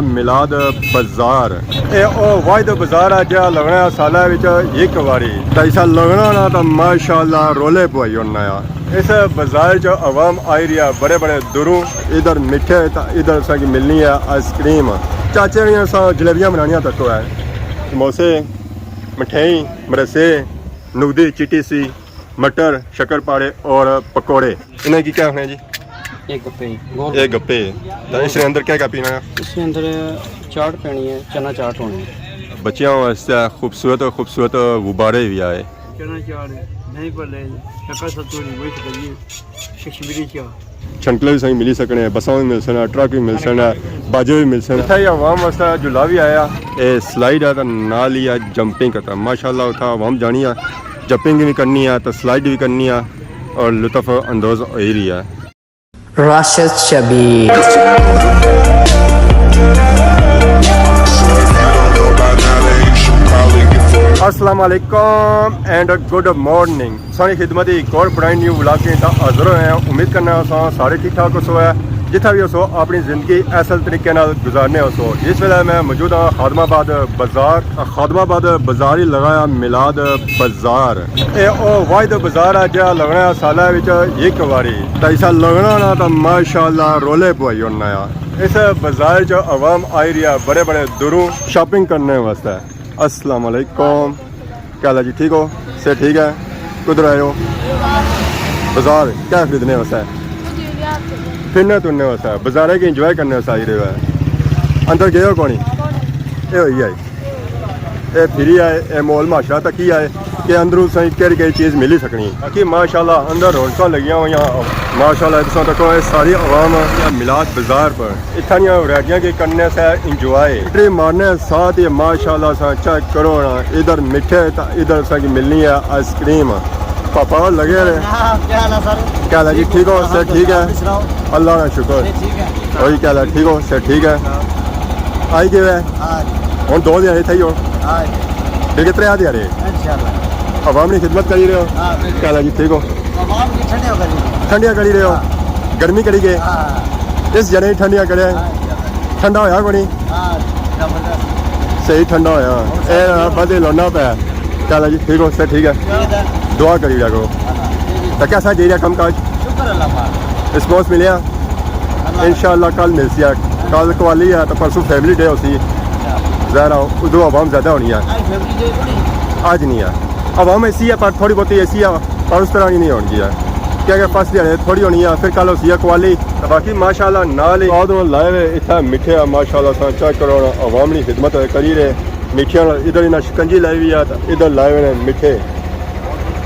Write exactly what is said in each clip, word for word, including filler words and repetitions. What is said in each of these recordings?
میلاد بازار۔ اے او واحد بازار ہے جہاں لگنا ہے سالہ وچ ہک واری۔ تے اسا لگنا نا تے ماشاءاللہ رولے پوائی ہونا ہے۔ اس بازار چ عوام آئی رہی ہے بڑے بڑے دوروں، ادھر مٹھے تے ادھر اساں کی ملنی ہے آئس کریم۔ چاچے نے اساں جلیبیاں بنانیاں تکو ہے، سموسے، مٹھائی، مرسے، نگدی، چٹی سی، مٹر، شکر پاڑے اور پکوڑے۔ انہیں کی کیا آخنا ہے جی؟ ایک گپے، گول ایک گپے۔ تو اس نے اندر کیا کیا پینا ہے؟ اس کے اندر چاٹ پینی ہے، چنا چاٹ ہونی ہے۔ بچیاں واسطے خوبصورت خوبصورت غبارے بھی آئے۔ چنا چاٹ ہے، نہیں بھلے، شکر ستو نہیں، وہی تو کریے، کشمیری چاہ۔ چھنکلے بھی سائیں ملی سکنے ہیں، بساں بھی مل سکنا، ٹرک بھی مل سکنا، باجے بھی مل سکنا۔ اتھا ہی عوام واسطے جھولا بھی آیا۔ اے سلائیڈ ہے تے نال ہی ہے جمپنگ کرتا۔ ماشاءاللہ اتھا عوام جانی ہے، جمپنگ بھی کرنی ہے تے سلائیڈ بھی کرنی ہے اور لطف اندوز ہوئی رہی ہے۔ راشد شبیر۔ السلام علیکم اینڈ گڈ مارننگ۔ ساری خدمت ایک اور برانڈ نیو ولاگ کے ساتھ حاضر ہوئے ہیں۔ امید کرنا اساں سارے ٹھیک ٹھاک ہو سو ہے، جتھا بھی ہو سو اپنی زندگی اصل طریقے نال گزارنے ہو سو۔ اس ویلے میں موجود ہاں خادم آباد بازار۔ خادم آباد بازار ہی لگایا میلاد بازار۔ اے او واحد بازار ہے جہاں لگنا ہے سالہ وچ ایک واری۔ تے اسا لگنا نا تے ماشاءاللہ رولے پوائی ہونا ہے۔ اس بازار چ عوام آئی رہی ہے بڑے بڑے دوروں شاپنگ کرنے واسطے۔ السلام علیکم۔ کیا حال ہے جی؟ ٹھیک ہو؟ صحت ٹھیک ہے؟ کدھر آئے ہو؟ بازار کیا خریدنے واسطے؟ پھرنے ترنے واسطے، بازارے کی انجوائے کرنے واسطے آئی رہے ہو؟ اندر گئے ہو کونی؟ اے ہوئی آئی۔ اے پھری آئے، اے مول معاشرہ تکی آئے کہ اندروں سائیں کیڑی کیڑی چیز ملی سکنی۔ باقی ماشاءاللہ اندر رونقاں لگیاں ہوئیاں۔ ماشاءاللہ تساں تکو اے ساری عوام ہے میلاد بازار پر۔ اتھاں دیاں ورائٹیاں کے کرنے سے انجوائے۔ انٹری مارنے ساتھ ہی ماشاءاللہ سا چیک کرو نا، ادھر مٹھے تا ادھر سا کی ملنی ہے آئس کریم۔ پاپا لگے رہے۔ ہاں، کیا حال ہے سر؟ کیا حال ہے جی؟ ٹھیک ہو؟ سر ٹھیک ہے؟ آپ سناؤ۔ اللہ کا شکر۔ یہ ٹھیک ہے۔ وہی کیا حال ہے؟ ٹھیک ہو؟ سر ٹھیک ہے؟ ہاں۔ آئی گئے ہے؟ ہاں جی۔ ہن دو دیہاڑے تھئی ہو؟ ہاں جی۔ پھر کہ ترے دیہاڑے؟ انشاءاللہ۔ عوام نی خدمت کری رہے ہو؟ ہاں، بالکل۔ کیا حال ہے جی؟ ٹھیک ہو؟ عوام کی ٹھنڈیاں کری رہے ہو؟ ٹھنڈیاں کری رہے ہو؟ ہاں۔ گرمی کری گئے؟ ہاں۔ اس جنے ٹھنڈیاں کرے۔ ہاں جی، ہاں۔ ٹھنڈا ہویا کونی؟ ہاں، زبردست۔ صحیح ٹھنڈا ہویا۔ اور اے صحیح۔ بس یہ لونا پہ۔ کیا حال ہے جی؟ ٹھیک ہو؟ سر ٹھیک ہے؟ ٹھیک ہے۔ دعا کری رہا کرو۔ ہاں، ٹھیک ہے۔ تو کیسا جائی رہا کم کاج؟ شکر اللہ پاک۔ رسپانس ملیا؟ اللہ۔ انشاءاللہ کل ملسی ہے۔ کل قوالی ہے تو پرسوں فیملی ڈے ہوسی۔ اچھا۔ ظاہر ہے ادو عوام زیادہ ہونی ہے۔ آج فیملی ڈے کونی؟ آج نہیں ہے۔ عوام ایسی ہے پر تھوڑی بہت ایسی ہے، پر اس طرح نہیں ہونی ہے۔ کیا کہ فرسٹ ڈے تھوڑی ہونی ہے، پھر کل ہوسی ہے قوالی۔ تو باقی ماشاءاللہ نال ہی آدھو لائے ہوئے اتھا مٹھے آ، ماشاءاللہ سا چیک کرو نا، عوام نی خدمت کری رہے۔ مٹھیاں ادھر انہاں شکنجی لائی ہوئی ہے، تو ادھر لائے ہوئے نے مٹھے۔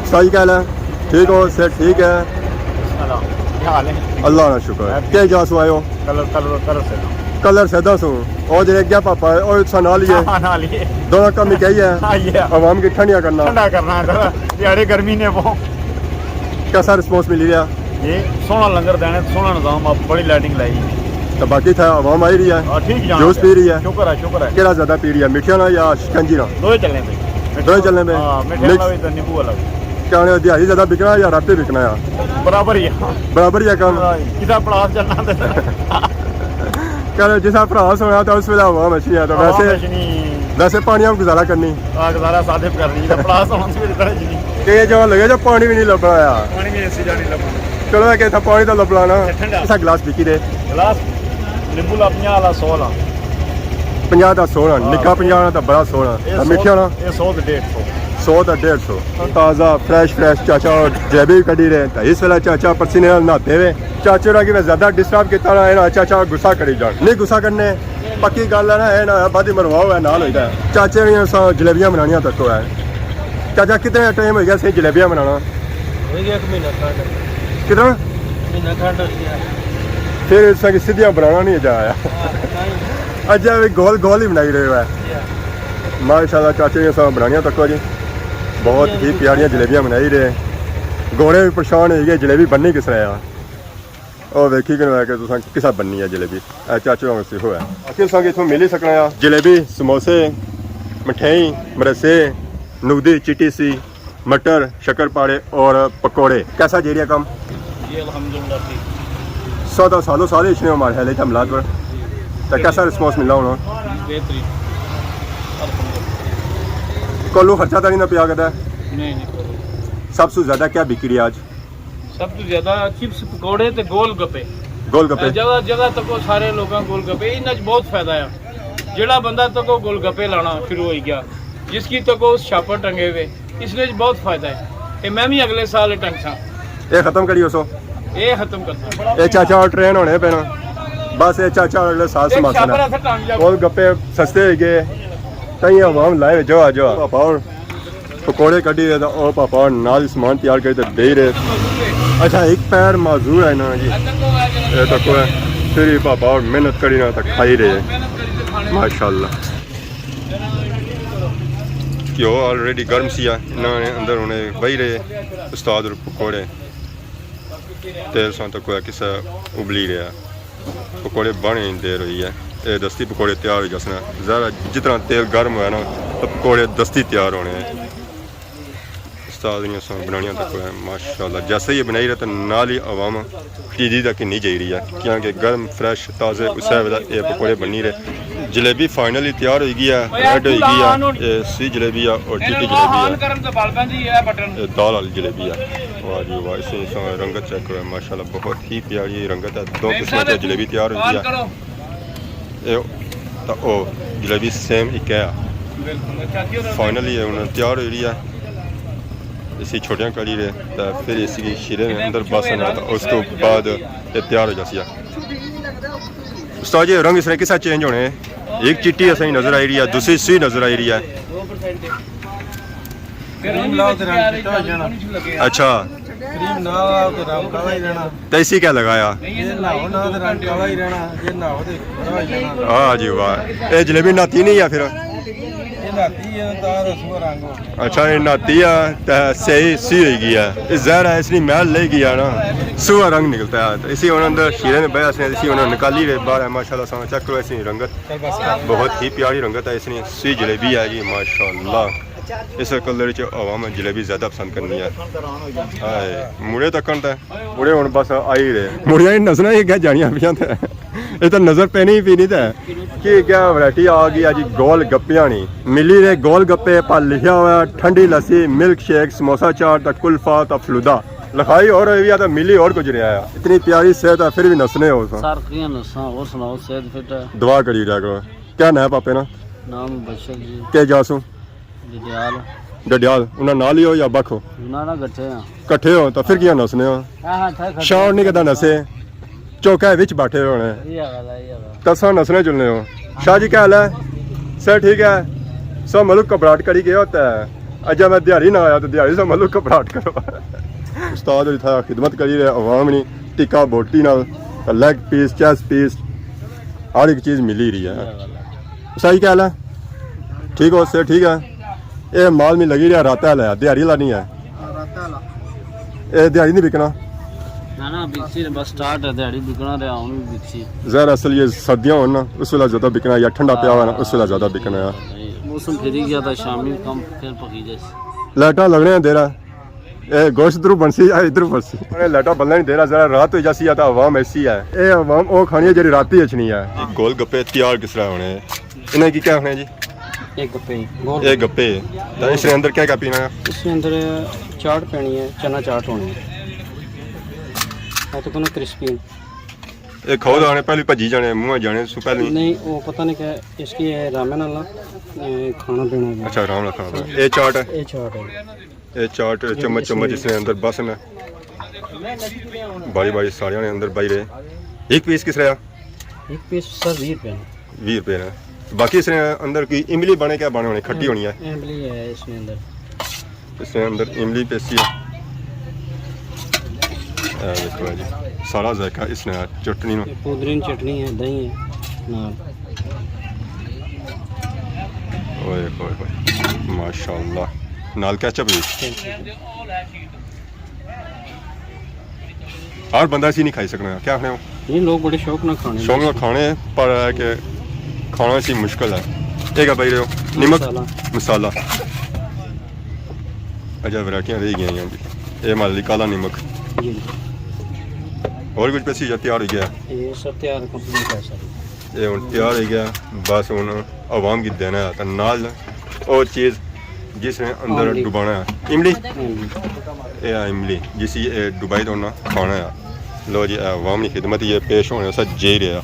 سائی کیا حال ہے؟ ٹھیک ہو؟ صحت ٹھیک ہے؟ الحمدللہ۔ کیا حال ہے؟ اللہ کا شکر ہے۔ کیا جا سو آئے ہو؟ کلر، کلر، کلر سے۔ کلر سیدا سو۔ او جڑے کیا پاپا ہے، او سا نال ہی ہے۔ ہاں، نال ہی ہے۔ دونوں کم ہی کہی ہے۔ ہاں، یہ ہے۔ عوام کی ٹھنڈیاں کرنا۔ ٹھنڈا کرنا ہے ذرا۔ دیہاڑے گرمی نے وہ۔ کیسا رسپانس ملی رہا؟ یہ سوہنا لنگر دینے، سوہنا نظام، آپ بڑی لائٹنگ لائی۔ تو باقی تھا عوام آئی رہی ہے۔ ہاں، ٹھیک جانا جوس پیا۔ پی رہی ہے۔ شکر ہے، شکر ہے۔ کیڑا زیادہ پی رہی ہے، مٹھیاں والا یا شکنجی نا؟ دوئے چلنے پہ۔ دوئے چلنے پہ۔ ہاں، مٹھے مکس۔ والا بھی تو نیبو والا بھی۔ کیا انہیں دیہاڑی زیادہ بکنا یا راتے بکنا یا؟ برابر ہی ہے۔ برابر ہی ہے کم۔ ہاں، کدا پڑاس چلنا تے۔ کیا جس طرح پڑاس ہونا تو اس ویلے عوام اچھی ہے تو عوام ویسے، اچھی نہیں۔ ویسے پانی ہم گزارا کرنی۔ ہاں، گزارا صادف کرنی، تو پڑاس ہونا سی میرے طرح جی نہیں۔ کہ یہ جو لگے جو پانی بھی نہیں لبنا آیا۔ پانی بھی ایسی جانی لبنا۔ چلو کہ تھا پانی تو لبنا نا۔ ٹھنڈا۔ ایسا گلاس بکی دے۔ گلاس نیبو لا پنجاہ والا، سو والا۔ پنجاہ دا سو نا، ہاں۔ نکا پنجاہ نا تو بڑا سو نا۔ یہ تو سو، مٹھیا نا؟ یہ سو تے ڈیڑھ سو۔ سو تے ڈیڑھ سو۔ تازہ فریش فریش چاچا جلیبی کڈی رہے۔ تو اس ویلے چاچا پسینے نال نہاتے ہوئے۔ چاچے ہوراں کی میں زیادہ ڈسٹرب کیتا نا، اے نا چاچا غصہ کری جان۔ نہیں غصہ کرنے، پکی گل ہے نا، اے نا بعد ہی مرواؤ ہے، نال ہوئی دا ہے۔ چاچے ہوراں سا جلیبیاں بنانیاں تکو ہے۔ چاچا کتنے ٹائم ہوئی گیا سی جلیبیاں بنانا؟ ہوئی گیا ایک مہینہ کھنڈ۔ کتنا؟ مہینہ کھنڈ ہوئی گیا۔ پھر اس کی سدھیاں بنانا نہیں جا آیا۔ ہاں، نہیں۔ اجے بھی گول گول ہی بنائی رہے ہوا ہے۔ جی ہاں۔ ماشاءاللہ چاچے نے سا بنانیاں تکو جی۔ بہت ہی پیاریاں جلیبیاں بنائی رہے۔ گوڑے بھی پریشان ہوئی گئے، جلیبی بننی کس طرح ہے؟ او ویکھی کن کہ تساں کسا بننی ہے جلیبی۔ اے چاچو ہن سی ہویا۔ آخر سانگ اتھوں ملی سکنا ہے جلیبی، سموسے، مٹھائی، مرسے، نگدی، چٹی سی، مٹر، شکر پاڑے اور پکوڑے۔ کیسا جیڑیا کم؟ جی الحمدللہ ٹھیک۔ سودا سالو سال اچھنے ہو ماڑے خیال ہے اتھا میلاد پر۔ تو کیسا رسپانس ملا ہونا؟ بہترین۔ کولو خرچہ تو نہیں نہ پیا کدے؟ نہیں، نہیں، کوئی۔ سب سے زیادہ کیا بکی رہی آج؟ سب تو زیادہ چپس، پکوڑے تے گول گپے۔ گول گپے۔ جگہ جگہ تکو سارے لوگاں گول گپے، انہاں چ بہت فائدہ ہے۔ جیڑا بندہ تکو گول گپے لانا شروع ہوئی گیا، جس کی تکو اس شاپر ٹنگے ہوئے، اس نے بہت فائدہ ہے۔ تے میں بھی اگلے سال ٹنگساں۔ اے ختم کری اسو۔ اے ختم کرتا۔ اے چاچا اور ٹرین ہونے پینا۔ بس اے چاچا اور اگلے سال ایک سماسن شاپر ہے۔ ایسا ٹنگ جا۔ گول گپے سستے ہوئی گئے۔ تائیں عوام لائے جو آ جو۔ پاپا اور پکوڑے کڈی رہے تے او پاپا نال سامان تیار کری تے دے رہے۔ اچھا، ایک پیر معذور ہے نا جی۔ اے تکو ہے۔ پھر بھی پاپا اور محنت کری نا تے کھائی رہے۔ ماشاءاللہ۔ گھیو آلریڈی گرم سی ہے، انہاں نے اندر ہونے وہی رہے استاد اور پکوڑے۔ تیل سان تکو ہے کسا ابلی رہیا۔ پکوڑے بننے دیر ہوئی ہے۔ اے دستی پکوڑے تیار ہوئی جاسن۔ ذرا جتنا تیل گرم ہویا نا، تو پکوڑے دستی تیار ہونے ہیں۔ استاد نے سان بنانیاں تکو ہے، ماشاءاللہ۔ جیسے ہی یہ بنائی رہے تو نال ہی عوام ٹی ڈی تک نہیں جائی رہی ہے، کیونکہ گرم، فریش، تازے اسے ویلے یہ پکوڑے بنی رہے۔ جلیبی فائنلی تیار ہوئی گئی ہے، ریڈ ہوئی گئی ہے۔ یہ سی جلیبی ہے اور چٹی جلیبی ہے۔ یہ دال والی جلیبی ہے۔ واہ جی واہ، اس نے رنگت چیک کرو، ماشاءاللہ بہت ہی پیاری رنگت ہے۔ دو قسمیں کی جلیبی تیار ہوئی ہے۔ اے تے او جلیبی سیم اک ہے۔ فائنلی اے ہن تیار ہوئی رہی ہے۔ اسی چھوٹیاں کری رہے تے پھر اسی شیرے نے اندر بس نا تے اس تو بعد اے تیار ہو جاسی ہے۔ استاد جی، رنگ اس نے کسا چینج ہونے؟ ایک چٹی اساں نظر آئی رہی ہے، دوسری سوئی نظر آئی رہی ہے۔ کریم لاؤ تے رنگ چٹا ہو جانا۔ اچھا۔ کریم نہ لاؤ تے رنگ کالا ہی رہنا۔ تے اسی کیا لگایا؟ یہ نہاؤ نہ تے رنگ کالا ہی رہنا، یہ نہاؤ تے بھورا ہو جانا۔ واہ جی واہ۔ اے جلیبی نہاتی نہیں ہے پھر؟ یہ نہاتی ہے تاں رسو رنگ ہو۔ اچھا، یہ نہاتی ہے تے صحیح سی ہوئی گئی ہے۔ یہ زہر ہے، اس نے محل لے گیا نا، سوہا رنگ نکلتا ہے۔ تے اسی ہن اندر شیرے نے بہیا سے، اسی ہن نکالی رہے باہر ہے۔ ماشاءاللہ ساں چیک کرو، اسی رنگت چل بس کر۔ بہت ہی پیاری رنگت ہے اس نے۔ سی جلیبی ہے جی، ماشاءاللہ۔ اس کلر وچ عوام جلیبی زیادہ پسند کرنی ہے۔ ہائے، مڑے تکن تے، مڑے ہن بس آئی رہے۔ مڑیاں ہی نظراں ہی اگے جانیاں پیاں تے۔ اے تے نظر پینی ہی پینی تے۔ کہ کیا ورائٹی آ گئی ہے جی، گول گپیاں نی۔ ملی رہے گول گپے، پر لکھیا ہوا ہے ٹھنڈی لسی، ملک شیک، سموسہ چاٹ، تے کلفہ، تے فلودہ۔ لکھائی اور ہوئی ہے تے ملی اور کچھ رہیا ہے۔ اتنی پیاری صحت ہے پھر بھی نسنے ہو ساں۔ سر کیاں نساں، اور سناؤ، صحت فٹ ہے؟ دعا کری رہیا کرو۔ کیا ناں ہے پاپے نا؟ نام مبشر جی۔ کیا جا سوں؟ ڈڈیال۔ ڈڈیال، انہاں نال ہی ہو یا بکھ ہو؟ نہ، نہ، کٹھے ہاں۔ کٹھے ہو، تو پھر کیاں نسنے ہو؟ ہاں، ہاں، ٹھیک ہے۔ شاہ نہیں کدا نسے، چوکا وچ بیٹھے ہونے۔ یہ گل ہے، یہ گل ہے۔ تساں نسنے جلنے ہو۔ شاہ جی، کیا حال ہے؟ سر ٹھیک ہے؟ سو ملک گھبراہٹ کری گیا ہوتا ہے۔ اجا میں دیہاڑی نہ آیا تو دیہاڑی سو ملک گھبراہٹ کرو۔ استاد ہوری تھا خدمت کری رہے عوام نی، ٹکا بوٹی نال، لیگ پیس، چیسٹ پیس، ہر ایک چیز ملی رہی ہے۔ صحیح کیا حال ہے؟ ٹھیک ہو؟ صحت ٹھیک ہے؟ اے مال میں لگی رہیا، رات والا ہے، دیہاڑی والا نہیں ہے۔ اے دیہاڑی نہیں بکنا؟ نہ، نہ، بکسی نے بس سٹارٹ ہے، دیہاڑی بکنا رہیا، ہن بھی بکسی۔ ظاہر اصل یہ سردیاں ہون نا، اس ویلے زیادہ بکنا، یا ٹھنڈا پیا ہوا نا، اس ویلے زیادہ بکنا ہے۔ موسم پھری گیا تھا، شامی کم پھر پکی جائے۔ لائٹاں لگنے ہیں دیرا۔ اے گوشت ادھروں بنسی یا ادھروں بنسی؟ اے لائٹاں بلنا نہیں دیرا، ذرا رات ہوئی جاسی یا تاں عوام ایسی ہے۔ اے عوام او کھانی ہے جڑی راتی اچھنی ہے۔ گول گپے تیار کس طرح ہونے ہیں؟ انہیں کی کیا ہونے ہیں جی؟ ایک گپے، گول اے گپے۔ تو اس نے اندر کیا کیا پینا ہے؟ اس کے اندر چاٹ پینی ہے، چنا چاٹ ہونی ہے۔ اے تو کنا کرسپی۔ اے کھاؤ تو آنے پہلے بھجی جانے، منہ جانے سو پہلے۔ نہیں، وہ پتہ نہیں کیا، اس کی ہے رامن والا، اے کھانا پینا ہے۔ اچھا، رامن والا کھانا پینا۔ اے چاٹ ہے؟ اے چاٹ ہے۔ اے چاٹ چمچ چمچ اس نے اندر بس نا۔ باری باری سارے نے اندر بائی رہے۔ ایک پیس کس رہا؟ ایک پیس سر ویہہ روپے نا۔ ویہہ روپے نا۔ باقی اس نے اندر کی املی بنے، کیا بنے ہونے، کھٹی ہونی ہے؟ املی ہے اس نے اندر۔ اس نے اندر املی پیسی ہے۔ اے دیکھو جی، سارا ذائقہ اس نے چٹنی نو۔ یہ پودرین چٹنی ہے، دہی ہے نال۔ اوئے ہوئے ہوئے، ماشاءاللہ۔ نال کیچپ بھی۔ ہر بندہ اسی نہیں کھائی سکنا، کیا آخنے ہو؟ نہیں، لوگ بڑے شوق نہ کھانے۔ شوق نہ کھانے، پر ہے کہ کھانا اسی مشکل ہے۔ یہ کیا پائی رہے ہو؟ نمک؟ مسالہ۔ مسالہ۔ اچھا، ورائٹیاں رہ گئی ہیں جی۔ یہ مال کالا نمک۔ جی۔ اور کچھ پیسی یا تیار ہو گیا؟ یہ سب تیار کمپلیٹ ہے سر۔ یہ ہن تیار ہوئی گیا، بس ہن عوام کی دینا ہے۔ تے نال او چیز جس نے اندر املی۔ ڈبانا ہے۔ املی؟ املی۔ اے ہے املی، جس اے ڈبائی تو نہ کھانا ہے۔ لو جی، اے عوام کی خدمت یہ پیش ہونے سا جی رہا۔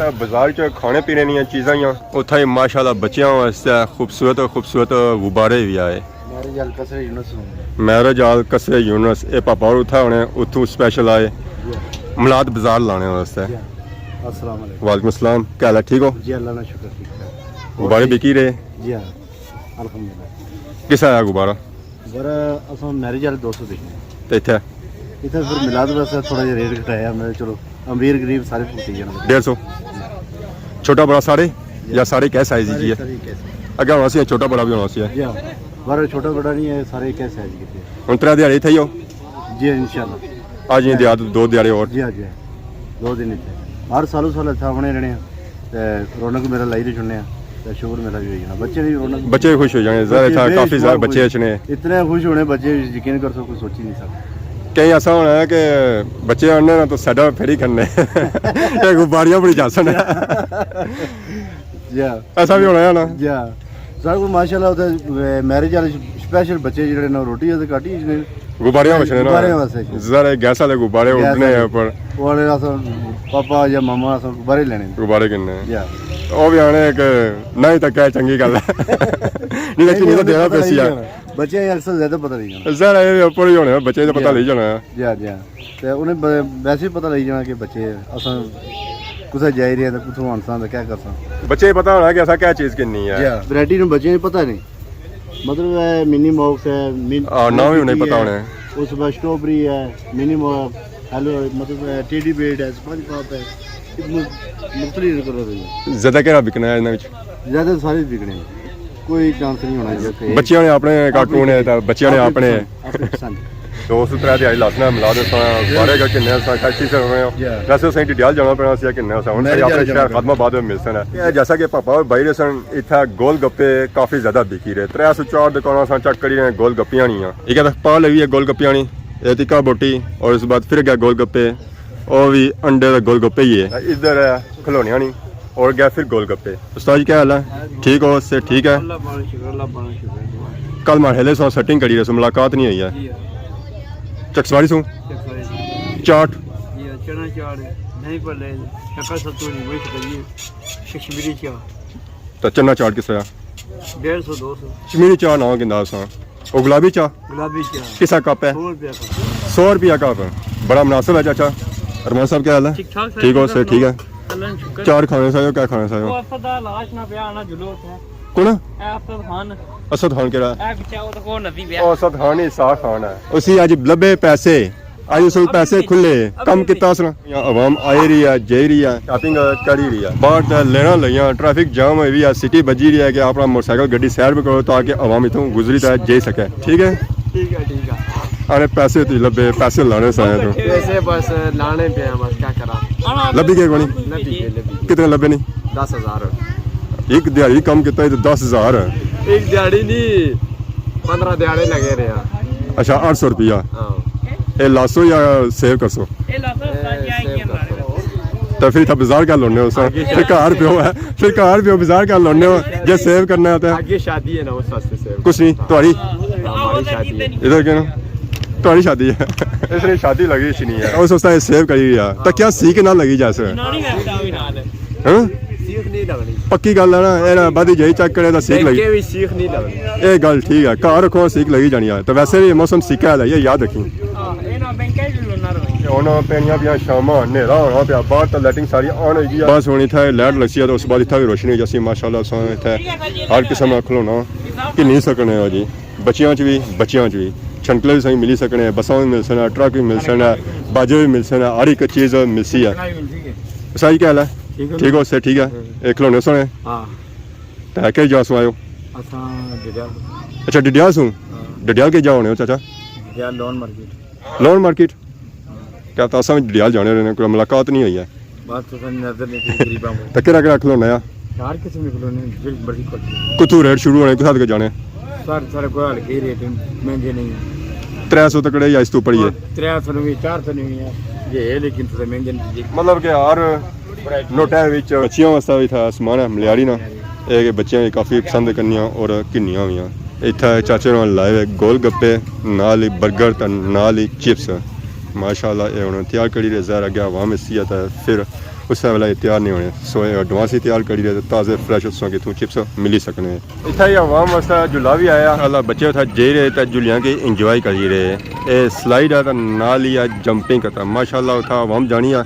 اے بازار چ کھانے پینے دیاں چیزاں ہیاں۔ اتھا ہی ماشاءاللہ بچیاں واسطے خوبصورت خوبصورت غبارے بھی آئے۔ میرج ہال قصر یونس ہوں۔ میرج ہال قصر یونس، اے پاپا اور اتھا ہونے، اتھوں اسپیشل آئے جی ہاں۔ ملاد بازار لانے واسطے۔ جی ہاں۔ السلام علیکم۔ وعلیکم السلام، کیا حال ہے؟ ٹھیک ہو؟ جی اللہ کا شکر، ٹھیک ٹھاک۔ غبارے بکی رہے؟ جی ہاں، الحمدللہ۔ کس آیا غبارہ؟ غبارہ اساں میرج ہال دو سو بکنے۔ تے اتھے؟ اتھے پھر ملاد واسطے تھوڑا جہا ریٹ گھٹایا، میں چلو امیر غریب سارے پھوٹی جانا۔ ڈیڑھ سو؟ چھوٹا بڑا سارے؟ یا سارے کہہ سائز جی ہے؟ سارے کہہ سائز۔ اگے ہونا سی، چھوٹا بڑا بھی ہونا سی۔ جی ہاں، پر چھوٹا بڑا نہیں ہے، سارے کہہ سائز کیتے۔ ہن ترے دیہاڑے اتھے ہی ہو؟ جی انشاءاللہ۔ اج نہیں دیہاڑ، دو دیہاڑے اور۔ جی ہاں، جی ہاں۔ دو دن اتھے۔ ہر سالوں سال اتھے آونے رہنے ہیں۔ تے رونق میلہ لائی تے چھوڑنے ہیں۔ تے شکر میلہ بھی ہوئی جانا۔ بچے بھی رونق۔ بچے بھی خوش ہو جانے، ظاہر ہے، بچے اتھا کافی زیادہ بہت بچے خوش۔ اچھنے۔ اتنے خوش ہونے بچے، یقین کر سو، کوئی سوچی نہیں سکتا۔ کہیں ایسا ہونا ہے کہ بچے آنے نا تو سیڈا پھر ہی کھڑنے۔ اے غباریاں بڑی جاسن ہے۔ جی ہاں۔ ایسا بھی ہونا ہے نا؟ جی ہاں۔ سارے کو ماشاءاللہ اتھے میرج والے اسپیشل بچے جڑے نا روٹی تے کاٹی جنے۔ غباریاں وچھنے نا؟ غباریاں واسطے۔ ذرا گیس والے غبارے گیس اڈنے والے۔ اوپر۔ او والے اساں پاپا یا ماما اساں غبارے لینے۔ غبارے کنے۔ جی ہاں۔ او بھی آنے ایک نہ ہی تک ہے چنگی گل ہے۔ نہیں لیکن نہیں، یہ تو دینا پتہ پیسی لگی ہے۔ جانا۔ بچے اکثر زیادہ پتہ لگی جانا۔ ذرا یہ اوپر ہی ہونے، بچے تو پتہ جی ہاں۔ لگی جانا ہے۔ جی ہاں، جی ہاں۔ تے انہیں ب-، ویسے ہی پتہ لگی جانا کہ بچے اساں کتھے جائی رہے ہیں تے کتھوں آنساں تے کیا کرساں۔ بچے پتہ ہونا کہ اساں کیا چیز گھننی ہے۔ جی ہاں، ورائٹی نوں بچے پتہ نہیں۔ مطلب ہے منی موکس ہے، من-، ہاں، نام ہی انہیں پتہ ہے۔ ہونے۔ اس بعد اسٹرابری ہے، منی موکس، ہیلو، مطلب ہے ٹیڈی بیئر ہے، سپنج باب ہے، مختلف کلر ہے۔ زیادہ کہڑا بکنا ہے انہاں وچ؟ زیادہ سارے بکنے ہیں۔ کوئی چانس نہیں ہونا چاہیے کہ بچیاں نے اپنے کارٹون ہے، تے بچیاں نے اپنے۔ اپنے پسند۔ دوست ترے دیہاڑی لاسنا ملاد اساں بارے گا کنے اساں کشتی سے ہوئے ہو۔ جی۔ ویسے اساں ڈڈیال جانا پینا سی کنے اساں، ہن میرے اپنے جانا شہر پینا۔ خادم آباد میں ملسن ہے۔ اے جیسا کہ پاپا اور بھائی رسن اتھا گول گپے کافی زیادہ بکی رہے۔ ترے سو چار دکاناں اساں چیک کری رہے ہیں گول گپیاں نی۔ ایک پا لگی ہے گول گپیاں نی، اے ٹکا بوٹی اور اس بعد پھر گیا گول گپے، او بھی انڈے دے گول گپے ہی ہے۔ ادھر ہے کھلونیاں نی اور گیا پھر گول گپے۔ استاد جی کیا حال ہے؟ ٹھیک ہو؟ سے ٹھیک ہے؟ اللہ پاک شکر، اللہ پاک شکر۔ کل ماڑے ہیلے سو سیٹنگ کری رہے سو، ملاقات نہیں ہوئی ہے۔ جی ہاں۔ چکسواری سو؟ چکسواری سو۔ چاٹ؟ جی ہاں، چنا چاٹ، دہی پلے، شکر ستو نہیں، وہی کریے، کشمیری چاٹ۔ تو چنا چاٹ کس طرح؟ ڈیڑھ سو، دو سو۔ کشمیری چاہ نہ گندا سا۔ او گلابی چاہ؟ گلابی چاہ۔ کسا کپ ہے؟ سو روپیہ کپ۔ سو روپیہ کپ۔ بڑا مناسب ہے چاچا۔ ارمان صاحب کیا حال ہے؟ ٹھیک ٹھاک سر، ٹھیک ہو؟ ٹھیک سر، ٹھیک ہے؟ اللہ کا شکر۔ چاٹ کھانے سا ہو، کیا کھانے سا ہو؟ او اسد دا لاش نہ پیا آنا جلو اتھے۔ کون؟ اے اسد خان۔ اسد خان کیڑا؟ اے پچھے او تے کون نبی پیا۔ او اسد خان نہیں، اسحاق خان ہے۔ اسی اج لبے پیسے۔ اج اس ویلے پیسے کھلے، کم کیتا اس نے۔ عوام آئی رہی ہے، جائی رہی ہے، شاپنگ کری رہی ہے۔ باہر تے لیناں لگیاں، ٹریفک جام ہوئی ہوئی ہے، سٹی بجی رہی ہے کہ اپنا موٹر سائیکل گڈی سائیڈ پہ کرو تاکہ عوام اتھوں گزری تے جائی سکے۔ ٹھیک ہے؟ ٹھیک ہے، ٹھیک ہے۔ آنے پیسے تے لبے، پیسے لانے سارے تو۔ پیسے بس لانے پے ہیں، بس کیا کراں۔ لبی گئے کونی؟ لبی گئے، لبی گئے۔ کتنے لبے نہیں؟ دس ہزار۔ ایک دیہاڑی کم کیتا ہے تو دس ہزار۔ ایک دیہاڑی نہیں، پندرہ دیہاڑے لگے رہے ہیں۔ اچھا، اٹھ سو روپیہ۔ ہاں۔ اے لاسو یا سیو کرسو؟ اے لاسو، اے سیو کرسو۔ تو پھر اتھا بازار کر لونے ہو سر۔ آگے پھر گھر پیو ہے، پھر گھر پیو بازار کر لونے ہو، جے سیو کرنا ہے تو۔ آگے شادی ہے نا، اس واسطے سیو۔ کچھ نہیں، تہاڑی؟ ہاں، ہماری شادی ہے۔ ادھر کیوں؟ تہاڑی شادی ہے۔ اس نے شادی لگی اچ نہیں ہے۔ اس واسطے سیو کری گیا۔ تو کیا سی کے نال لگی جا سر؟ ہاں؟ سیخ نہیں لگنی۔ پکی گل ہے نا، اے نا بعد جائی چیک کرے تاں سیخ لگی۔ بینکے وچ سیخ نہیں لگنی۔ اے گل ٹھیک ہے، گھر رکھو سیخ لگی جانی ہے۔ تو ویسے بھی موسم سیکا ہے، یہ یاد رکھی۔ ہاں، اے نا بینکے وچ لونا رہے۔ ہن پینیاں پیاں شاماں، نیرا ہونا پیا، باہر تو لائٹنگ ساری آن ہوئی گئی ہے۔ بس ہن اتھے لائٹ لگسی ہے تو اس بعد اتھے بھی روشنی ہو جاسی، ماشاءاللہ۔ اساں اتھے ہر قسم دا کھلونا گھنی سکنے ہو جی۔ بچیاں چ بھی، بچیاں چ بھی۔ چھنکلے بھی سائیں ملی سکنے، بساں بھی مل سکنا، ٹرک بھی مل سکنا، باجے بھی مل سکنا، ہر ایک چیز ملسی ہے۔ سائیں کیا حال ہے؟ ٹھیک ہو؟ ٹھیک ہو، سے ٹھیک ہے؟ ہاں۔ اے کھلونے سونے؟ ہاں۔ تے کہڑی جا سوں آئے ہو؟ اساں ڈڈیال۔ اچھا، ڈڈیال سوں؟ ہاں۔ ڈڈیال کہڑی جا ہونے ہو چاچا؟ ڈڈیال لون مارکیٹ۔ لون مارکیٹ؟ ہاں۔ کیا تاں اساں وی ڈڈیال جانے رہنے، کوئی ملاقات نہیں ہوئی ہے۔ بس تساں نظر نہیں پئی غریباں کو۔ تے کہڑا کہڑا کھلونا ہے؟ ہر قسم دے کھلونے، جیہڑی مرضی کوالٹی۔ کتھوں ریٹ شروع ہونے، کتھاں تک جانے؟ سر، سارے کوئی ہلکے ہی ریٹ ہیں، مہنگے نہیں ہیں۔ ترے سو تکڑے یا اس تو اوپر ہی ہے؟ ہاں، ترے سو نہیں، چار سو نہیں ہے، یہ ہے لیکن تھوڑے مہنگے نہیں۔ مطلب کہ ہر نوٹا وچ بچیاں واسطے بھی تھا سامان ہے ملیاری نا، اے کہ بچیاں بھی کافی پسند کرنیاں اور گھنیاں ہویاں۔ اتھا چاچے ہوراں لائے ہوئے گول گپے، نال ہی برگر تے نال ہی چپس۔ ماشاءاللہ اے ہن تیار کری رہے، ظاہر اگے عوام اسی ہے تے پھر اس ویلے اے تیار نہیں ہونے، سو اے ایڈوانس ہی تیار کری رہے تے تازے فریش تساں کتھوں چپس ملی سکنے۔ اتھا ہی عوام واسطے جھولا بھی آیا۔ ماشاءاللہ بچے اتھا جائی رہے تے جھولیاں کی انجوائے کری رہے۔ اے سلائیڈ ہے تے نال ہی ہے جمپنگ کرتا۔ ماشاءاللہ اتھا عوام جانی ہے،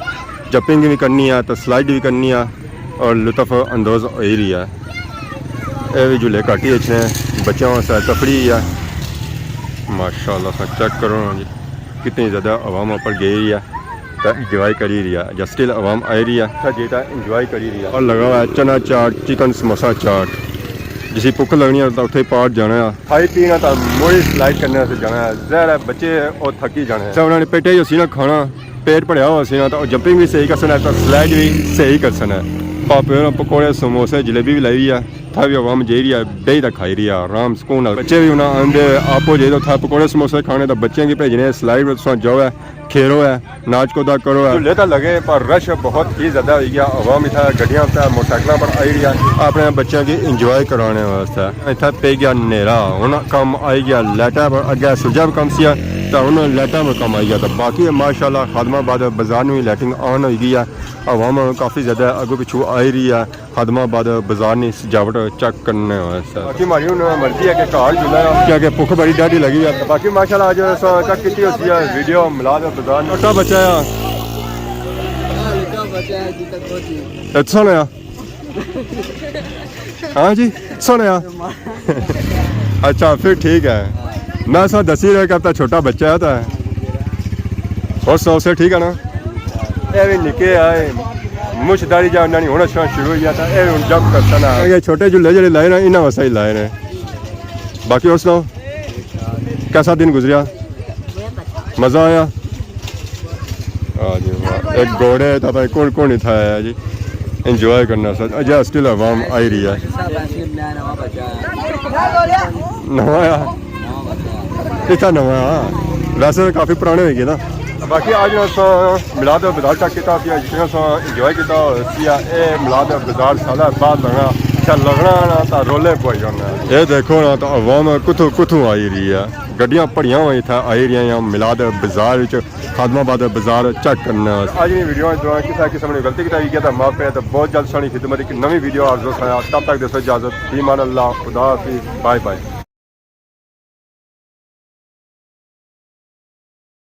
جمپنگ بھی کرنی ہے تے سلائیڈ بھی کرنی ہے اور لطف اندوز ہوئی رہی ہے۔ اے بھی جھولے گھٹ ہی اچھنے، بچیاں واسطے تفریح ہے۔ ماشاءاللہ تساں چیک کرو نا جی، کتنی زیادہ عوام اوپر گئی رہی ہے۔ تے انجوائے کری رہی ہے، یا سٹل عوام آئی رہی ہے۔ اچھا جی، تے انجوائے کری رہی ہے۔ اور لگا ہوا ہے چنا چاٹ، چکن سموسا چاٹ۔ جسی بھوک لگنی ہے، تے اتھے پار جانا ہے۔ کھائی پینا تے موڑی سلائیڈ کرنے سے جانا ہے۔ ظاہر ہے، بچے او تھکی جانے ہیں۔ تے انہاں نے پیٹے ہی ہوسی نا کھانا، پیٹ بھریا ہوا سی نا، تے او جمپنگ بھی صحیح کر سکنا ہے، تے سلائیڈ بھی صحیح کر سکنا ہے۔ پاپڑ، پکوڑے، سموسے، جلیبی بھی لائی ہوئی ہے۔ اتھا بھی عوام جائی رہی ہے، بہی تے کھائی رہی ہے، آرام سکون نال۔ بچے بھی انہاں آندے، آپو جائی تے اتھا پکوڑے سموسے کھانے، تے بچیاں کی بھیجنے، سلائیڈ پر تساں جاؤ ہے، کھیلو ہے، ناچ کودا کرو ہے۔ جھولے تاں لگے، پر رش بہت ہی زیادہ ہوئی گیا۔ عوام اتھا گڈیاں تے موٹر سائیکلاں پر آئی رہی ہے اپنے بچیاں کی انجوائے کرانے واسطے۔ اتھا پئی گیا نیرا، ہن کم آئی گیا لائٹاں پر، اگے سجا بھی کم سی، تے ہن لائٹاں پر کم آئی گیا۔ تے باقی ماشاءاللہ خادم آباد بازار نوں وی لائٹنگ آن ہوئی گئی ہے، عوام کافی زیادہ اگوں پچھوں آئی رہی ہے۔ خادم آباد بازار نی سجاوٹ چیک کرنے واسطے۔ باقی ماڑی ہن مرضی ہے کہ گھر جلنا ہے۔ کیا کہ بھوک بڑی ڈاڈھی لگی ہے۔ باقی ماشاءاللہ اج اساں چیک کیتی ہوسی ہے ویڈیو میلاد بازار نی۔ چھوٹا بچہ ہے۔ اچھا لیا۔ ہاں جی، سنیا۔ اچھا، پھر ٹھیک ہے۔ میں سا دسی رہا کہ اپنا چھوٹا بچہ ہے تو۔ اور سو سے ٹھیک ہے نا؟ اے بھی نکے آئے، مچھ داڑھی جا انہاں نی ہن اچھنا شروع ہوئی ہے، تاں اے ہن جمپ کرسن۔ اے چھوٹے جھولے جڑے لائے نا، انہاں واسطے ہی لائے نے۔ باقی اور سناؤ، کیسا دن گزریا؟ مزہ آیا؟ ہاں جی، واہ۔ ایک گھوڑے تھا، بھائی، کون کون ہی تھا آیا جی؟ انجوائے کرنا سر۔ اجا سٹل عوام آئی رہی ہے۔ نواں آیا؟ اتھا نواں، ہاں۔ ویسے تو کافی پرانے ہوئی گئے نا۔ باقی اج اساں میلاد بازار چیک کیتا سی، جتنا اساں انجوائے کیتا سی، اے میلاد بازار سالہ بعد لگنا، اچھا لگنا نا تاں رولے پوائی جانا۔ اے دیکھو نا تاں عوام کتھوں کتھوں آئی رہی ہے، گڈیاں بھریاں ہوئیاں اتھا آئی رہیاں ہیں میلاد بازار وچ، خادم آباد بازار چیک کرنے واسطے۔ اج نی ویڈیو وچ تساں کسے قسم نی غلطی کیتی گیا تاں معاف کرے، تاں بہت جلد ساڑی خدمت اک نویں ویڈیو حاضر ہوساں۔ تب تک دیسو اجازت، فی امان اللہ، خدا حافظ، بائے بائے۔